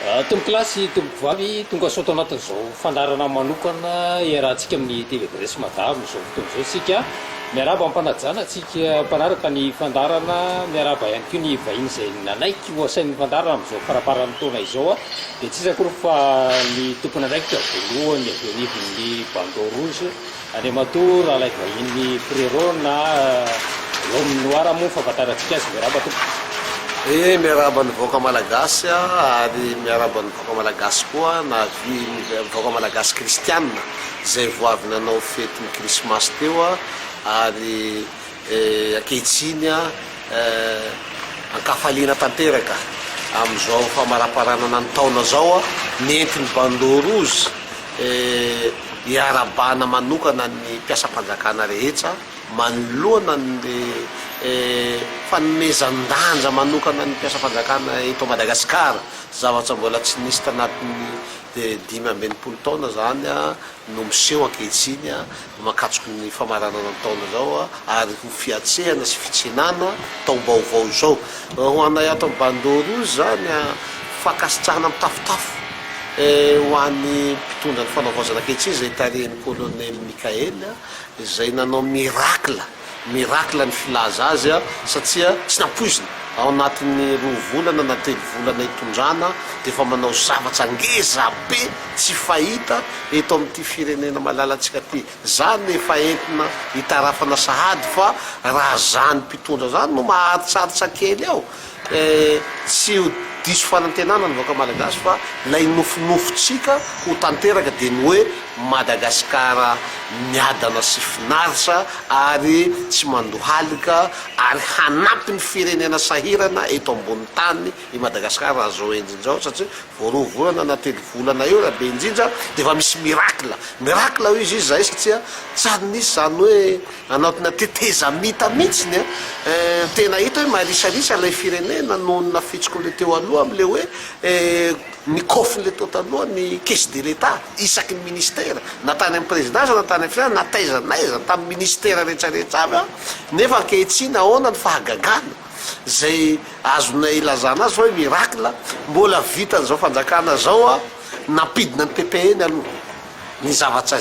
Tompokolahy sy tompokovavy, tonga soa ato anatin'izao fandaharana manokana iarahantsika amin'ny TV Bresy Mada amin'izao fotoana izao isika. Miarahaba am-panajana antsika mpanaraka ny fandaharana, miarahaba ihany koa ny vahiny izay nanaiky ho asain'ny fandaharana amin'izao faramparan'ny taona izao. Dia tsy iza akory fa ny tompon'andraikitra voalohany avy eo anivon'ny Bandeau Rouge, Andriamatoa Ralaivahiny Frérot na L'homme noir moa ny fahafantarantsika azy. Miarahaba tompoko. Eh miarahaba ny vahoaka malagasy ary miarahaba ny vahoaka malagasy koa na avy ny vahoaka malagasy kristiana izay vao avy nanao fetin'ny krismasy teo ary ankehitriny ankafaliana tanteraka amin'izao famaraparanana ny taona izao nentin'ny bandeau rouge Iarahabana manokana ny mpiasam-panjakana rehetra manoloana ny fanomezan-danja manokana ny mpiasam-panjakana eto Madagasikara. Zavatra mbola tsy nisy tanatin'ny 65 taona izany no miseho ankehitriny makatsoky ny famaranana ny taona izao ary ho fiatrehana sy fitsenana taom-baovao izao. Ho anay ato amin'ny Bandeau Rouge izany, fankasitrahana mitafotafo ho an'ny mpitondra ny fanavaozana ankehitriny izay tarihin'ny Colonel Mickaël izay nanao miracle, miracle ny filaza azy satria tsy nampoizina, ao anatin'ny roa volana na telo volana itondrana dia efa manao zavatra ngeza be tsy fahita eto amin'ity firenena malalantsika ity. Zany efa entina hitarafana sahady fa raha zany mpitondra zany no maharitsaritra kely ao eh, tsy ho diso fanantenana ny vahoaka malagasy fa lay nofinofintsika ho tanteraka dia ny hoe Madagasikara miadana sy finaritra ary tsy mandohalika ary hanampy ny firenena sahirana eto ambony tany i Madagasikara raha zao endriny zao satria Vao roa volana na telo volana eo raha be indrindra dia efa misy miracle. Miracle hoy izy izahay satria tsy ary nisy izany hoe anatina tetezamita mihitsiny an. Tena hita hoe marisarisa ilay firenena noho ny nafitsokin'ilay teo aloha amin'ilay hoe ny kaofin'ilay teo taloha ny caisse de l'Etat isaky ny ministera na tany amin'ny présidence na tany amin'ny firenena na taiza n'aiza tamin'ny ministera rehetrarehetra avy an. Nefa ankehitriny ahoana ny fahagagana. Izay azonay ilazana azy fa hoe miracle, mbola vitan'izao fanjakana izao nampidina ny PPE-ny aloha, ny zavatra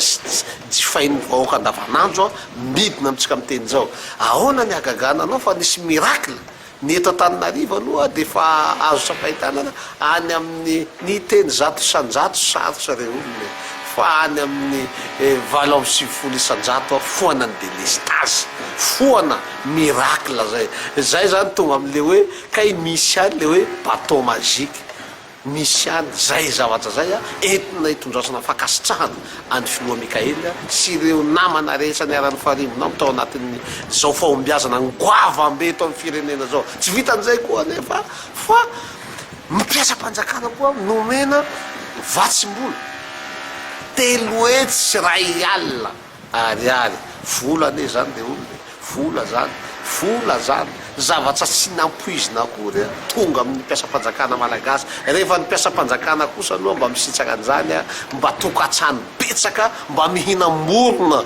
jifain'ny vahoaka andavanandro midina amintsika miteny izao. Ahoana ny hagagana anao fa nisy miracle, ny eto Antananarivo aloha dia efa azo tsapain-tanana, any amin'ny ny teny 100% sarotra re olona e, fa any amin'ny 98% foana ny delestazy, foana. Miracle zay. Zay zany tonga amle hoe kay misy ihany le hoe bateau magique. Misy ihany zay zavatra zay a, entina hitondrasana fankasitrahana an'i Filoha Mickaël sy ireo namana rehetra niara-nifarimbona aminy tao anatin'ny zao fahombiazana goavambe eto amin'ny firenena zao. Tsy vitan'izay koa anefa fa ny mpiasam-panjakana koa nomena vatsim-bola 301. Ariary, vola anie zany le olona e, vola zany, vola zany, zavatra tsy nampoizina akory a, tonga amin'ny mpiasam-panjakana malagasy, rehefa ny mpiasam-panjakana kosa aloha mba misitraka an'izany a, mba tokantrano betsaka mba mihinam-borona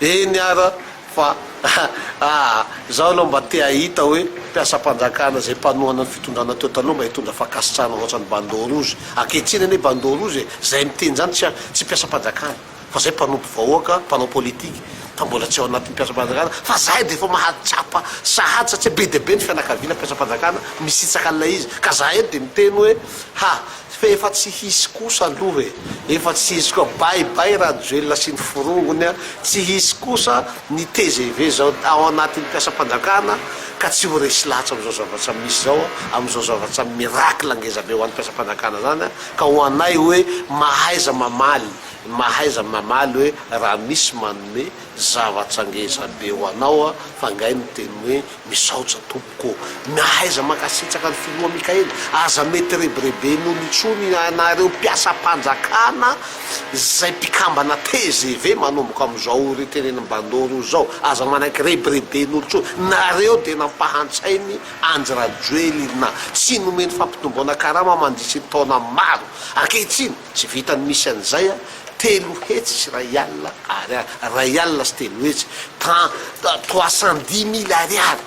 eny ara fa aa, zaho aloha mba te hahita hoe mpiasam-panjakana izay mpanohana ny fitondrana teo taloha mba hitondra fankasitrahana ohatran'ny bandeau rouge, ankehitriny anie bandeau rouge e, izay miteny izany tsy tsy mpiasam-panjakana. fa zay mpanompo vahoaka, mpanao politique, fa mbola tsy ao anatin'ny mpiasam-panjakana, fa zahay dia efa mahatsapa sahady satria be dia be ny fianakaviana mpiasam-panjakana misitsaka an'ilay izy, ka zahay eto dia miteny hoe ha, fa efa tsy hisy kosa aloha e, efa tsy hisy koa, bye bye Rajoelina sy ny forongony a, tsy hisy kosa ny tgv zao ao anatin'ny mpiasam-panjakana ka tsy ho resy lahatra amin'izao zavatra misy zao, amin'izao zavatra miracle ngezabe ho an'ny mpiasam-panjakana zany a, ka ho anay hoe mahaiza mamaly. Mahaiza mamaly hoe raha misy manome zavatra ngeza be ho anao fa ngay miteny hoe misaotra tompoko ô. Mahaiza mankasitraka ny filoha Mickaël. Aza mety rebireben'olo intsony ianareo mpiasam-panjakana izay mpikambana tgv manomboka amin'izao ry tenenin'i Bandoro izao. Aza manaiky rebireben'olo intsony. Nareo dia nampahantsainy Andry Rajoelina. Tsy nomeny fampitomboana karama mandritry ny taona maro. Ankehitriny. Tsy vitan'ny misy an'izay a, 301 ariary, 301 300, trois cent dix mille ariary.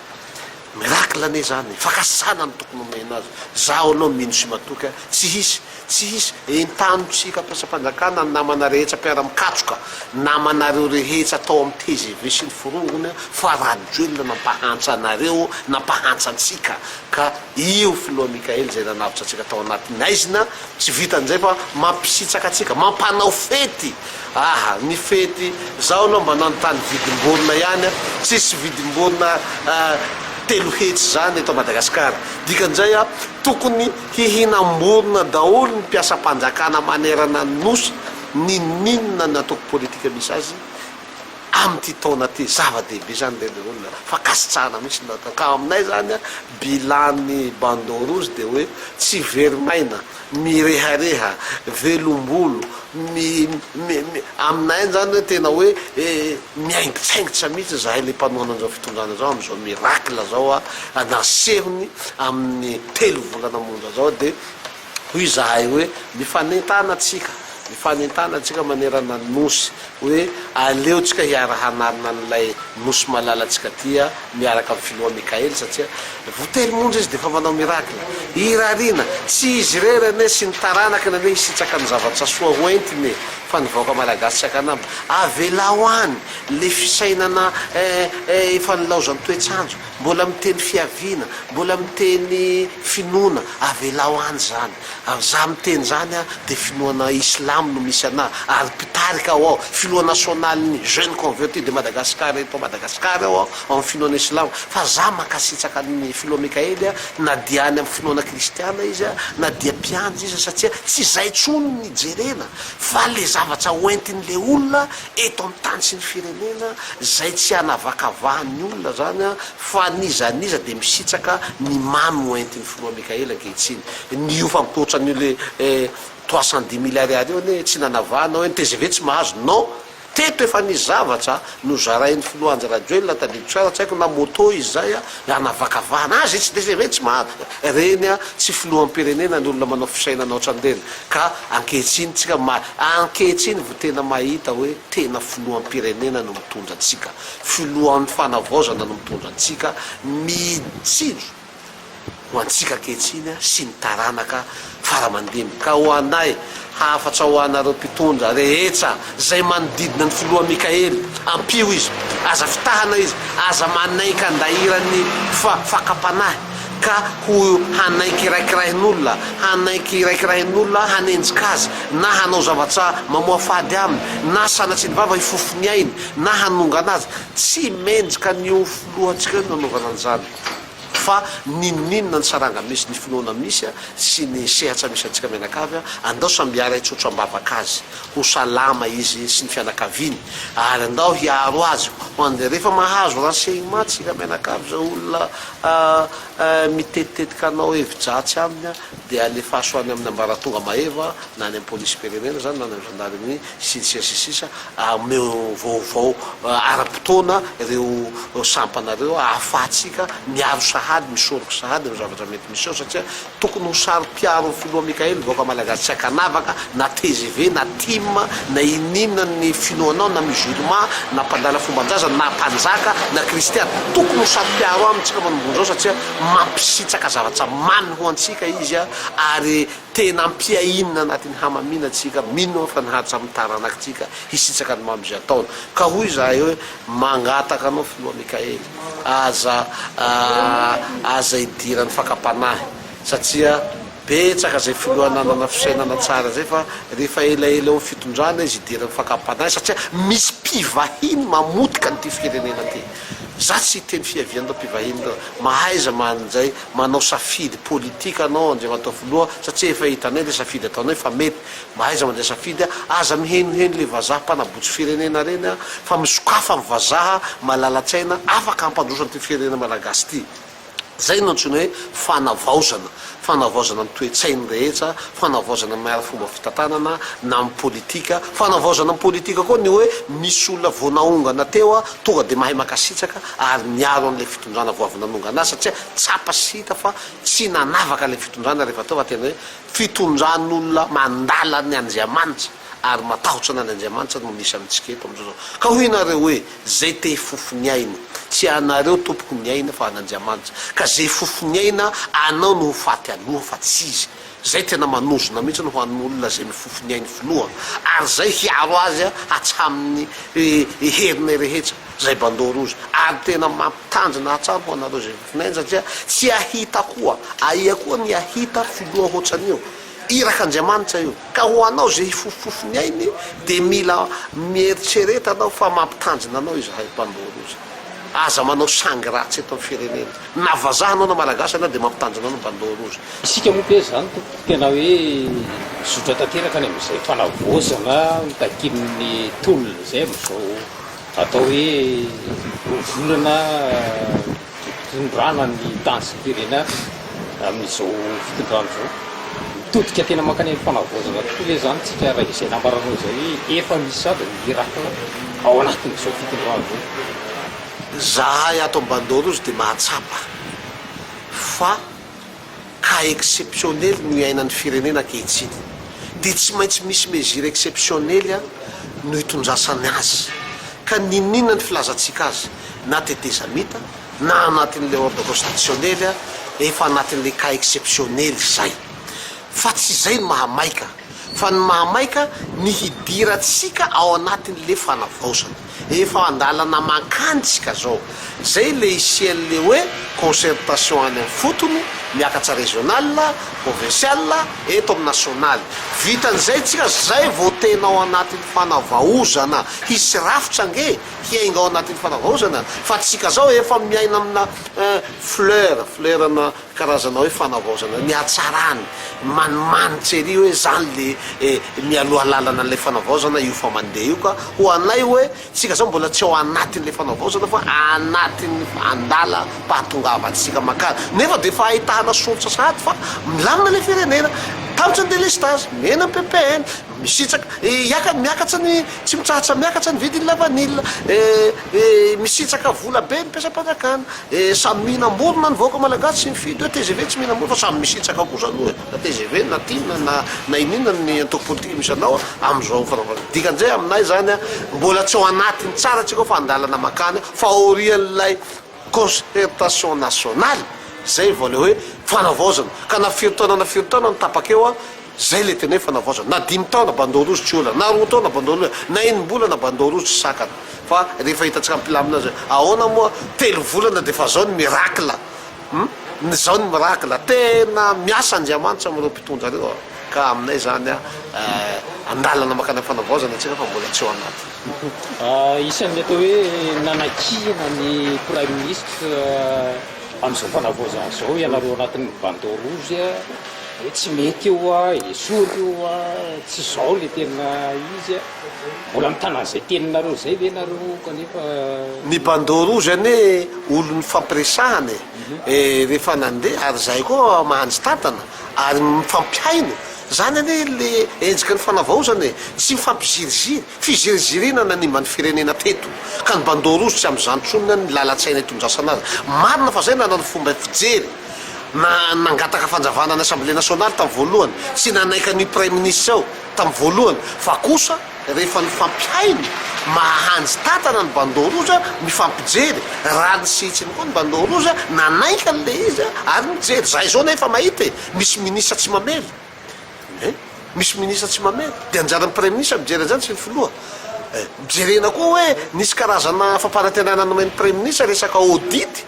Miracle anie zany e! Fakasana no tokony omena azy. Zaho aloha mino sy matoky a! Tsy hisy, tsy hisy. Entano tsika mpiasam-panjakana, ny namana rehetra mpiara-mikatroka, namanareo rehetra tao amin'ny tgv sy ny forongony a, fa Rajoelina nampahantra anareo, nampahantra antsika. Ka io filoha Mickaël izay nanavotra antsika tao anatin'ny haizina, tsy vitan'izay fa mampisitsaka antsika, mampanao fety. Aha, ny fety, zaho aloha mba nanontany vidim-borona ihany a, tsisy vidim-borona 300 zany eto Madagascar, dikan'izay a, tokony hihinam-borona daholo ny mpiasam-panjakana manerana ny nosy, n'inon'inona ny antoko politika misy azy, amin'ity taona ity, zava-dehibe zany re le olona, fankasitrahana mihitsy no atao, ka aminay zany a, bilan-ny bandeau rouge de hoe tsy very maina, mirehareha, velombolo, mi, mi, mi, aminay any zany hoe tena hoe miaingitsaingitra mihitsy zahay le mpanohana an'izao fitondrana zao amin'izao miracle zao a, nasehony amin'ny telo volana monja zao de hoy zahay hoe mifanentana tsika, mifanentana tsika manerana ny nosy hoe aleo tsika hiara hanarina an'ilay nosy malalantsika ty a, miaraka amin'ny filoha Mickaël satria vao telo monja izy dia efa manao miracle. Irariana, tsy izy irery anie sy ny taranakiny anie hisitraka ny zavatra soa ho entiny e, fa ny vahoaka malagasy tsy ankanamba. Avelao any le fisainana efa nilaozan'ny toetr'andro, mbola miteny fiaviana, mbola miteny finoana, avelao any zany. Ary za miteny zany a de finoana islam no misy anah ary mpitarika aho ao, filoha nasionalin'ny jeunes convertis de Madagascar eto Madagascar aho ao amin'ny finoana islam fa za mankasitraka an'i filoha Mickaël a na dia any amin'ny finoana kristiana izy a na dia mpiandry izy satria tsy zay tsony ny jerena fa le zavatra hoentin'le olona eto amin'ny tany sy ny firenena zay tsy hanavakavahan'ny olona zany a fa n'iza n'iza dia misitraka ny mamy hoentin'ny filoha Mickaël ankehitriny. Ny io fampihoatran'io le 310 mille ariary io anie tsy nanavahana hoe ny tgv tsy mahazo non! Teto efa nisy zavatra nozarain'ny filoha Andry Rajoelina tadidiko tsara tsy haiko na moto izy zay a hanavakavahana azy tsy tgv tsy mahazo reny a tsy filoham-pirenena ny olona manao fisainana ohatran'ireny ka ankehitriny tsika ma ankehitriny vo tena mahita hoe tena filoham-pirenena no mitondra antsika filohan'ny fanavaozana no mitondra antsika mitsinjo ho antsika ankehitriny sy ny taranaka fara aman-dimby. Ka ho anay, hafatra ho anareo mpitondra rehetra izay manodidina ny filoha Mickaël, ampio izy, aza fitahana izy, aza manaiky andahiran'ny fa fakam-panahy ka ho hanaiky iraikiraihin'olona, hanaiky iraikiraihin'olona hanenjika azy, na hanao zavatra mamoafady aminy, na sanatria ny vava hifofo ny ainy, na hanongana azy. Tsy mendrika an'io filohantsika io ny nanaovana an'izany. Fa n'inon'inona ny saranga misy, ny finoana misy sy ny sehatra misy antsika mianakavy, andao samy hiara-hitsotro am-bavaka azy, ho salama izy sy ny fianakaviany, ary andao hiaro azy ho an'izay rehefa mahazo renseignement tsika mianakavy izay olona mitetitetika hanao hevi-dratsy aminy dia alefaso any amin'ny ambaratonga maeva na any amin'ny polisim-pirenena izany na any amin'ny gendarmerie sy ny sisa sy ny sisa Omeo vaovao ara-potoana ireo sampana ireo ahafahantsika miaro sahady, misoroka sahady ireo zavatra mety miseho satria tokony ho saro-piaro ny filoha Mickaël ny vahoaka malagasy tsy ankanavaka na tgv na tim na ininona ny finoanao na musulman na mpandala fomban-drazana na mpanjaka na kristiana tokony ho saro-piaro aminy tsika manomboka izao satria mampisitsaka zavatra mamy ho antsika izy ary Tena ampiainina anatin'ny hamamiana tsika, mino aho fa ny hatramin'ny taranakitsika hisitraka ny mamy izay ataony. Ka hoy izahay hoe, mangataka anao Filoha Mickaël, aza aza idiran'ny fakam-panahy, satria betsaka izay filoha nanana fisainana tsara izay fa rehefa elaela eo amin'ny fitondrana izy idiran'ny fakam-panahy satria misy mpivahiny mamotika an'ity firenena ity. Za tsy hiteny fiavian'ireo mpivahiny ireo. Mahaiza manjay manao safidy politika anao Andriamatoa Filoha satria efa hitanay le safidy ataonay fa mety. Mahaiza mandray safidy aza mihenoheno le vazaha mpanabotry firenena reny fa misokafa ny vazaha malalatsaina afaka hampandroso an'ity firenena malagasy ity. Zay no antsoina hoe fanavaozana. Fanavaozana ny toe-tsain'ny rehetra, fanavaozana ny ara-fomba fitantanana na amin'ny politika. Fanavaozana ny politika koa ny hoe misy olona vao naongana teo tonga dia mahay mankasitraka ary miaro an'ilay fitondrana vao avy nanongana azy satria tsapa sy hita fa tsy nanavaka ilay fitondrana rehefa teo fa tena hoe fitondran'olona mandala ny Andriamanitra. ary matahotra an'Andriamanitra no misy amintsika eto amin'izao zao. Ka hoy nareo hoe, zay te hifofo ny ainy, tsy anareo tompoko ny aina fa an'Andriamanitra, ka ze hifofo ny aina anao no ho faty aloha fa tsy izy. Zay tena manozona mihitsy ho an'olona zay mifofo ny ainy filoha, ary zay hiaro azy hatramin'ny herinay rehetra, zay bandeau rouge, ary tena mampitandrina hatrany ho anareo zay mifofo ny ainy satria tsy ahita koa, aia koa ny ahita filoha hoatran'io, irak'Andriamanitra io, ka ho anao zay hifofofofo ny ainy de mila mieritrereta anao fa mampitandrina anao izahay bandeau rouge, aza manao sangy ratsy eto amin'ny firenena, na vazaha anao na malagasy anao de mampitandrina anao bandeau rouge. Isika moa ve izany tompoko tena hoe mizotra tanteraka any amin'izay fanavaozana takian'ny tolona izay amin'izao atao hoe volana hitondrana ny tany sy ny firenena amin'izao fitondrana izao? Mitodika tena mankany amin'ny fanavaozana tokoa ve izany isika raha izay nambaranao izay hoe efa misy sady ny miracle ao anatin'izao fitondrana izao? Zahay ato Ambandorozy dia mahatsapa fa Cas exceptionnel no iainan'ny firenena ankehitriny. Dia tsy maintsy misy mesure exceptionnel no itondrasany azy. Ka n'inon'inona ny filazantsika azy, na tetezamita, na anatin'ilay ordre constitutionnel, efa anatin'ilay cas exceptionnel izay. Fa tsy izay no mahamaika. Fa ny mahamaika, ny hidirantsika ao anatin'ilay fanavaozana. Efa andalana mankany tsika zao. Zay le hisian'le hoe concertation any am fotony, miakatsa regional, provincial, eto am nationaly. Vitan'izay tsika zay vao tena ao anatin'ny fanavaozana. Hisy rafitra ange hiainga ao anatin'ny fanavaozana fa tsika zao efa miaina amina fleur, fleur na karazana hoe fanavaozana, ny hatsarany, manimanitra ery hoe zany le mialoha lalana an'ilay fanavaozana io fa mandeha io ka ho anay hoe tsika zao mbola tsy ao anatin'ilay fanavaozana fa anatin'ny andala pahatongavantsika makany nefa de efa ahitana soritra sahady fa milamina le firenena, tapitra ny delestage, mihena ny ppn, Misitraka, hiaka, miakatra ny, tsy mitsahatra miakatra ny vidin'ny lavanila, misitraka vola be ny mpiasam-panjakana, samy mihinam-borona ny vahoaka malagasy, tsy mifidy hoe tgv tsy mihinam-borona fa samy misitraka kosa aloha e, na tgv na tim na na inona ny antoko politika misy anao amin'izao fanaovana, dikan'izay aminay izany mbola tsy ao anatiny tsara tsika ao fa andalana makany fa aorian'ilay concertation nationale zay vao le hoe fanavaozana, ka na firy taona na firy taona no tapaka eo Zay le tena hoe fanavaozana. Na dimy taona bandeau rouge tsy olana, na roa taona bandeau rouge, na enim-bolana bandeau rouge tsy sakana. Fa rehefa hitantsika am-pilamina zay, ahoana moa telo volana dia efa zao ny miracle hum, ny zao ny miracle. Tena miasa Andriamanitra amin'ireo mpitondra ireo a. Ka aminay zany a, andalana mankany amin'ny fanavaozana antsika fa mbola tsy ao anatiny. Isan'ny atao hoe nanakiana ny Praiminisitra amin'izao fanavaozana izao ianareo anatin'ny bandeau rouge. Hoe tsy mety io hoa, esory io hoa, tsy izao le tena izy a. Mbola mitana an'izay teninareo izay ve nareo kanefa. Ny bandeau rouge anie olon'ny fampiresahana e, rehefa nandeha ary zahay koa mahanjy tantana ary mifampihaino, zany anie le endriky ny fanavaozana e, tsy mifampiziriziry, fiziriziriana nanimba ny firenena teto, ka ny bandeau rouge tsy amin'izany tsony ny lalan-tsaina itondrasana azy, marina fa zay nanana fomba fijery. Na nangataka fanjavana ny Assemblée nationale tamin'ny voalohany, tsy nanaiky an'io Praiminisitra io tamin'ny voalohany, fa kosa rehefa nifampihaino, mahanjy tantana ny bandeau rouge, mifampijery, rariny sy hitsiny koa ny bandeau rouge, nanaiky an'ilay izy ary nijery. Zahay zao nefa mahita e, misy ministra tsy mamely. Eh? Misy ministra tsy mamely, dia anjaran'ny Praiminisitra mijery an'izany sy ny Filoha. Eh, jerena koa hoe nisy karazana fampanantenana nomen'ny Praiminisitra resaka audit.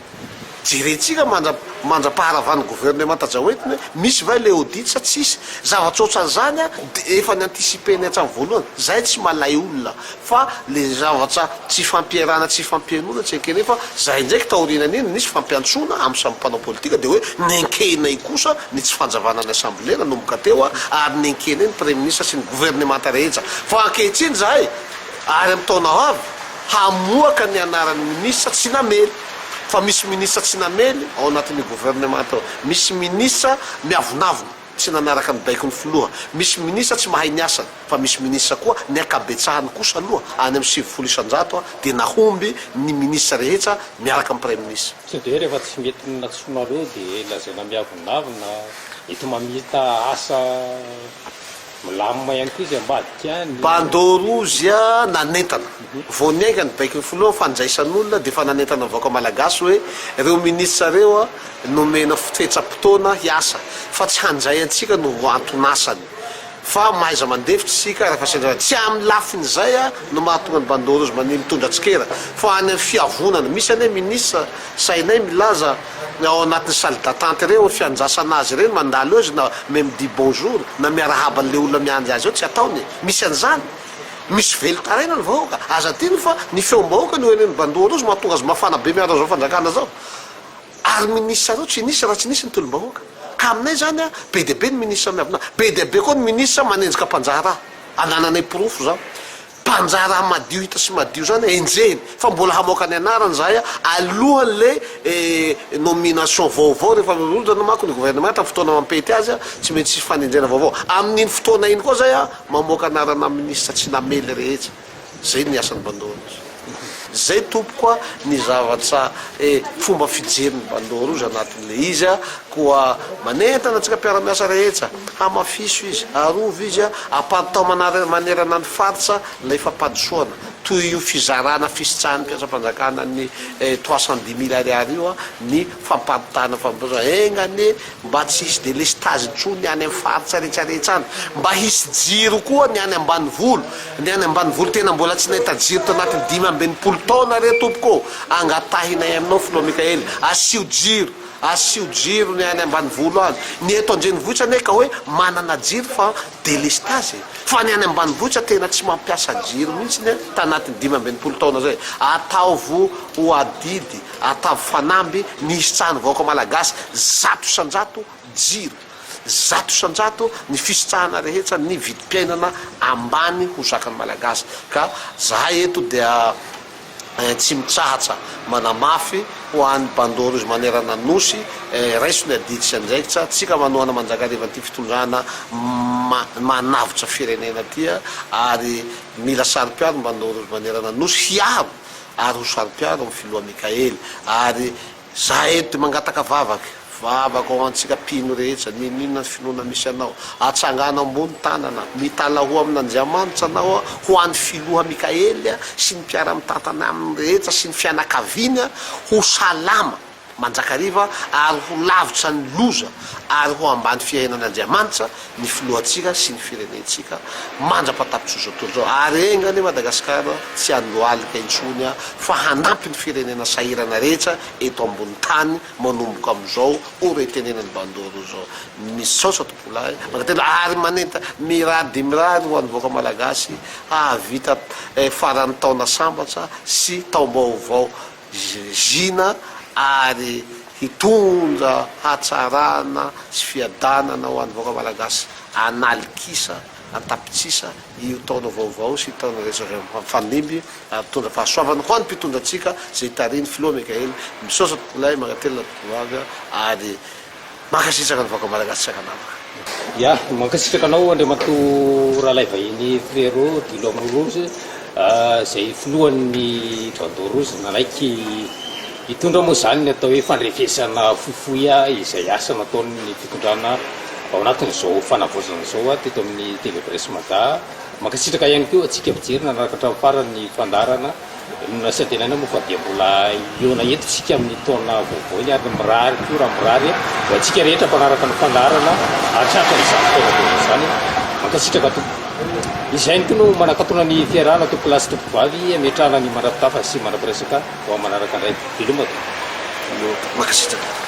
Jerentsika mandra mandra-paharavan'ny governemanta Jaoentiny hoe misy va ilay audit sa tsisy. Zavatra ohatran'izany an, dia efa ni-anticiper-ny hatramin'ny voalohany. Zahay tsy malay olona fa le zavatra tsy ifampiarahana tsy ifampihainoana tsy ekena fa zahay ndraiky taorianan'iny nisy fampiantsoana amin'ny samy mpanao politika dia hoe nenkenay kosa ny tsy fanjavana ny assemblée nanomboka teo ary nenkenay ny praiminisitra sy ny governemanta rehetra fa ankehitriny zahay ary amin'ny taona ho avy hamoaka ny anaran'ny minisitra tsy namely fa misy minisitra tsy namely ao anatin'io governemanta io misy minisitra miavonavona tsy nanaraka ny baikon'ny filoha, misy minisitra tsy mahay ny asany, fa misy minisitra koa, ny ankabetsahany kosa aloha, any amin'ny 90% dia nahomby ny minisitra rehetra miaraka amin'ny praiminisitra. Sao dia hoe rehefa tsy mety ny nantsoinareo dia lazaina miavonavona, eto mamita asa. Milamina ihany koa izy ambadika ny. Bandeau rouge nanentana. Vao niainga ny baikon'ny filoha fandraisan'olona dia efa nanentana ny vahoaka malagasy hoe ireo ministra ireo nomena fetram-potoana hiasa fa tsy handray antsika no ho anton'asany fa mahaiza mandefitra isika rehefa sendra tsy amin'ny lafiny izay no mahatonga ny bandeau rouge mania mitondra tsikera fa any amin'ny fiavonana misy anie ministra sahinay milaza ao anatin'ny salle d'attente ireo fiandrasana azy ireny mandalo eo izy na même dit bonjour na miarahaba an'ilay olona miandry azy eo tsy ataony e! Misy an'izany! Misy velon-taraina ny vahoaka! Aza adino fa ny feom-bahoaka no henoin'ny bandoha rozy mahatonga azy mafana be miaro an'izao fanjakana izao! Ary ministre ireo tsy nisy raha tsy nisy ny tolom-bahoaka! Ka aminay izany a, be dia be ny ministre miavona, be dia be koa ny ministre manenjika mpandraharaha! Anananay porofo izany! Mpandraharaha madio hita sy madio zany enjehiny fa mbola hamoaka ny anarany zahay alohan le nomination vaovao rehefa mirodana manko ny gouvernement tam fotoana mampety azy tsy maintsy hisy fanendrena vaovao amin'iny fotoana iny koa zay mamoaka anarana ministre tsy namely rehetra zay ny asan'ny bandoros zay tompoko a ny zavatra fomba fijerin'ny bandoros anatin'le izy koa manentana antsika mpiara-miasa rehetra Hamafiso izy, arovy izy, ampantao manerana ny faritra ilay fampandrosoana, toy io fizarana fisitrahan'ny mpiasam-panjakana ny 310 mille ariary io ny fampantana fampandrosoana. Enga anie mba tsy hisy delestazy intsony ny any amin'ny faritra rehetra rehetra any, mba hisy jiro koa ny any ambanivolo, ny any ambanivolo tena mbola tsy nahita jiro tanatin'ny 65 taona re tompoko ô, angatahinay aminao filoha Mickaël, asio jiro. Asio jiro ny any ambanivolo any. Ny eto andrenivohitra anie ka hoe manana jiro fa delestazy e. Fa ny any ambanivohitra tena tsy mampiasa jiro mihitsy ny tanatin'ny 65 taona zay. Ataovo ho adidy, atavo fanamby ny hisitrahan'ny vahoaka malagasy 100% jiro, 100% ny fisitrahana rehetra ny vidim-piainana ambany ho zakan'ny malagasy. Ka zahay eto dia. Tsy mitsahatra manamafy ho an'ny bandeau rouge manerana ny Nosy, raiso ny adidy sy andraikitra, tsika manohana mandrakariva an'ity fitondrana manavotra firenena ity ary mila saro-piaro ny bandeau rouge manerana ny Nosy hiaro ary ho saro-piaro amin'ny filoha Mickaely ary Za eto dia mangataka vavaka, vavaka ho antsika mpino rehetra, n'inon'inona ny finoana misy anao, atsangano ambony tanana, mitalahoa amin'Andriamanitra anao ho an'ny filoha Mikaely sy ny mpiara-mitantana aminy rehetra sy ny fianakaviany ho salama mandrakariva ary ho lavitra ny loza ary ho ambany fiainan'Andriamanitra ny filohantsika sy ny firenentsika mandra-patapitr'izao tontolo izao ary enga anie Madagasikara tsy handohalika intsony fa hanampy ny firenena sahirana rehetra eto ambony tany manomboka amin'izao ora itenenan'i Bandoro izao. Misaotra tompolahy, mankatelina ary manenta mirary dia mirary ho an'ny vahoaka malagasy hahavita faran'ny taona sambatra sy taom-baovao Zina ary hitondra hatsarana sy fiadanana ho an'ny vahoaka malagasy an'alikisa, an-tapitrisa io taona vaovao sy taona rehetra izay mifandimby ary hitondra fahasoavana ho an'ny mpitondra antsika izay tarihin'ny filoha Mickaël. Misaotra tompokolahy, mankatelina tompokovavy ary Mankasitraka ny vahoaka malagasy tsy ankanavaka. Ya, mankasitraka anao Andriamatoa Ralaivahiny Frérot dit l'homme rouge izay filohan'ny Bandeau rouge nanaiky hitondra moa izany ny atao hoe fandrefesana fohifohy izay asa nataon'ny fitondrana ao anatin'izao fanavaozana izao teto amin'ny TV Presse Mada. Mankasitraka ihany koa antsika mpijery nanaraka hatramin'ny farany ny fandaharana. Nasian tenenana moa fa dia mbola hihaona eto isika amin'ny taona vaovao iny ary mirary koa raha mirary ho antsika rehetra mpanaraka ny fandaharana hahatratra izany taona vaovao izany. Mankasitraka tompoko. Izay ihany koa no manakatona ny fiarahana tompokolahy sy tompokovavy hametrahana ny mandra-pitafa sy mandra-piresaka ho amin'ny manaraka indray. Veloma tompoko. Mankasitraka.